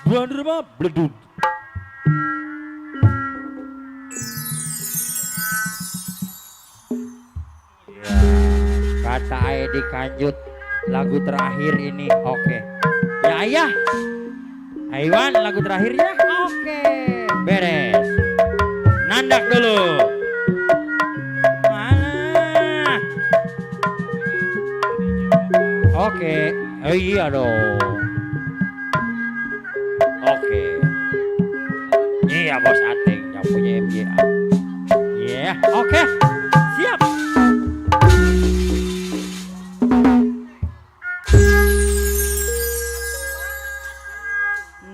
Bener mah bledug. Ya, kata Edi Kanjut lagu terakhir ini. Oke. Ya ayah. Aiwan lagu terakhir ya. Oke. Beres. Nandak dulu. Mana? Oke. Oh, iya dong. Oke. Iya bos Ateng yang punya MJA. Iya, oke. Siap.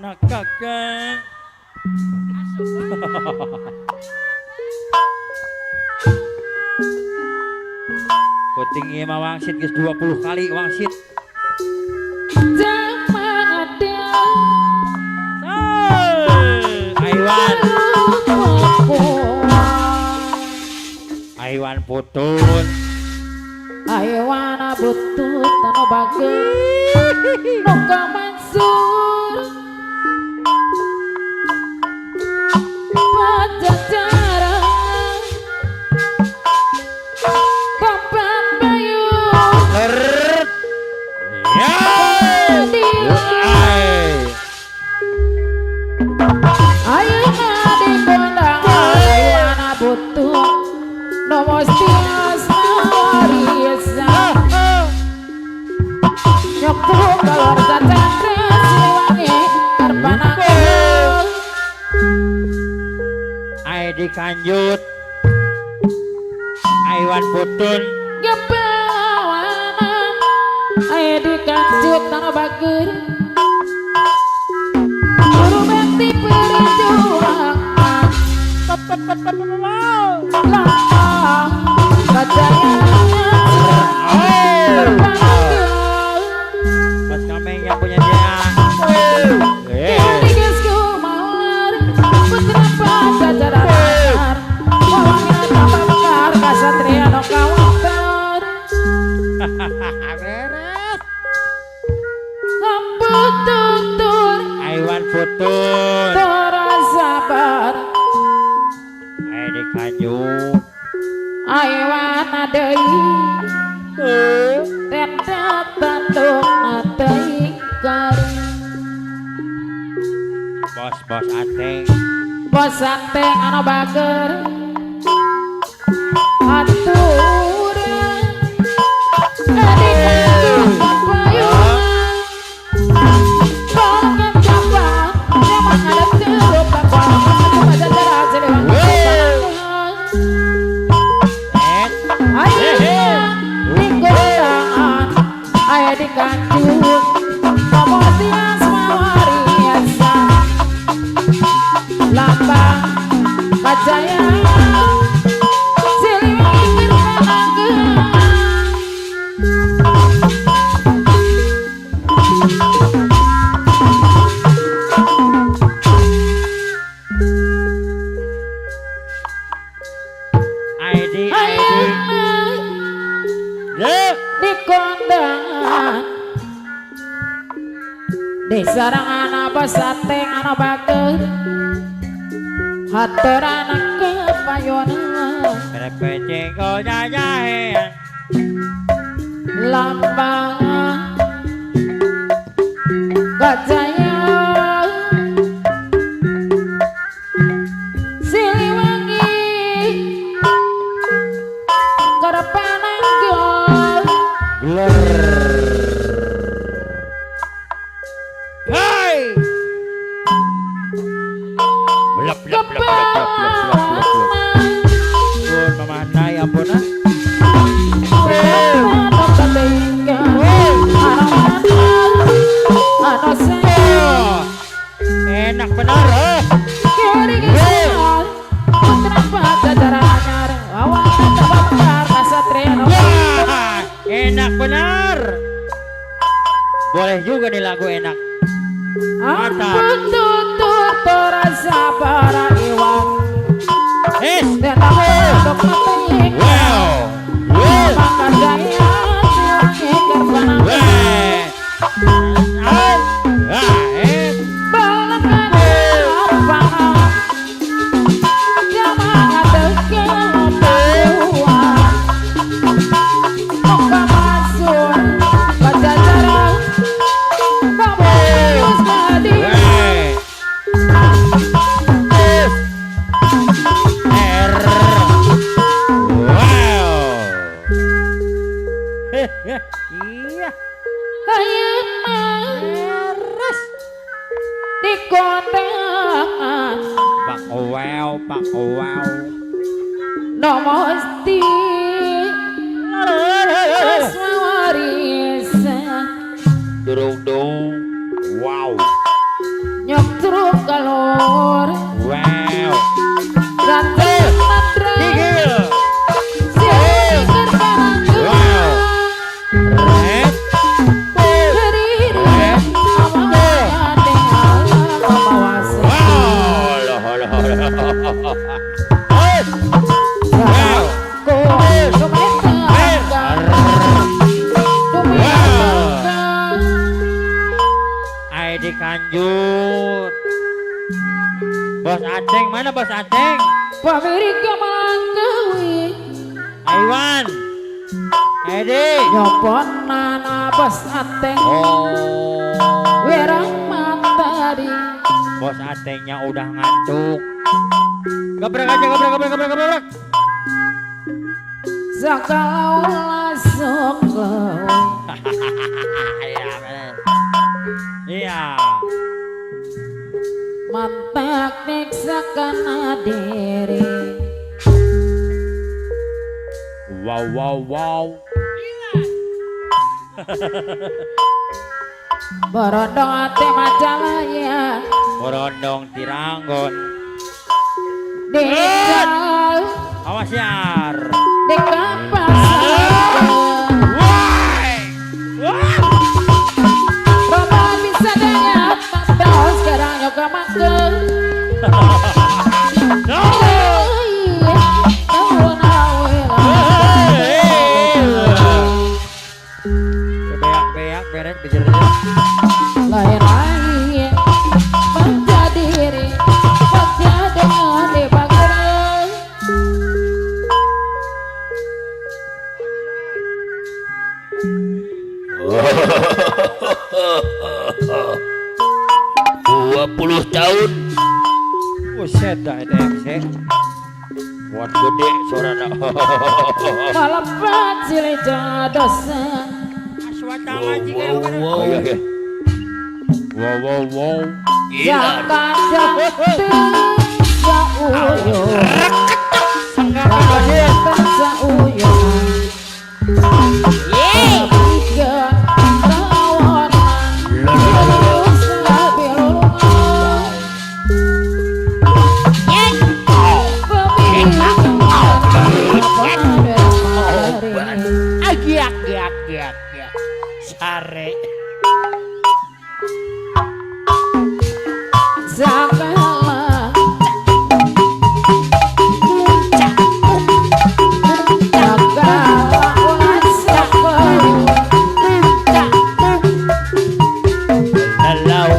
Nak kakak. Puting ieu mah wangsit geus 20 kali wangsit. Aiwan. Aiwan putun. Aiwan butut anu bager nu kamansur Pajajaran Tempat bayu Lert. Ya. Ayeuna dikondang Aiwan butut nu mesti asma Nyoktu keluarga Chandra Siliwangi Arpananggung Edi Kanjut. Aiwan putun. Gebawanan Edi Kanjut tanah bager Guru bakti perjuangan Lambang kejayaan Arpananggung Pas kameng yang punya dia. Putra Pajajaran Wawangnya tambah kasatria no kawatar Beres. Lembut tutur Aiwan putun. Tora sabar Edi Kanjut. Aiwan deui Tenda tanduk deui garing Bos-bos Ateng. Bos Ateng anu bager Aturan Edi Kanjut payungan Banget cabang Zaman ada terupa Pajajaran Siliwangi Ayeuna digondangan aya di Kanjut Komo tias mawariasa Lambang kajayaan Siliwangi kerpananggeun ID ID. Ayeuna Dek. dikondangan di sarangan bos Ateng anu bager haturan kepayunan Perpecing ko jajahean. Lambang kajayaan Siliwangi Kerpananggeun Gler. Hai. Blep blep blep blep blep blep blep blep. Ampun Mama Nai ampun ah. Oh, enak benar eh. Wah, enak benar. Boleh juga nih lagu enak. Mantap. Eh. Wow. Wow. Weh. Ah, eh. Wow, pak wow. Nomosti Aswawarisa Durung dong. Wow. Nyok truk kalor Wow. Rantai matra Gigil. Siapa Wow. Red. Wow. Loh, loh, loh. Wow. Ai di kanjut. Bos Aceng mana Bos Aceng? Pamirika malangkawi Aiwan. Edi. Nyopon nana bos ateng Oh. Werang matari Bos Atengnya udah ngantuk. Gebrak aja, gebrak, gebrak, gebrak, gebrak. Sakalau lasok Iya, bener. Iya. Mantak niksakana diri Wow, wow, wow. Borondong ate majalaya Borondong Tiranggon. Deka Awas yar. Deka pasar Wah. Wah. Roma bisa dengar tahu sekarang yoga makan. No. Beak-beak beres bejer. Lain-lain menjadi diri bagja dengan di bageran. 20 tahun. Buset dah itu MC. Buat gede suarana. Malam bacil jadosa Aswata Wow, ngaji wow, wow. Wow wow wow. Gila. Jangan jatuh sauyo. Senggakan wajib. Sauyo. Tiga tawanan Sabilulungan Agiak giak giak giak. Sare. Zakala Zakala ulasaka Lalau.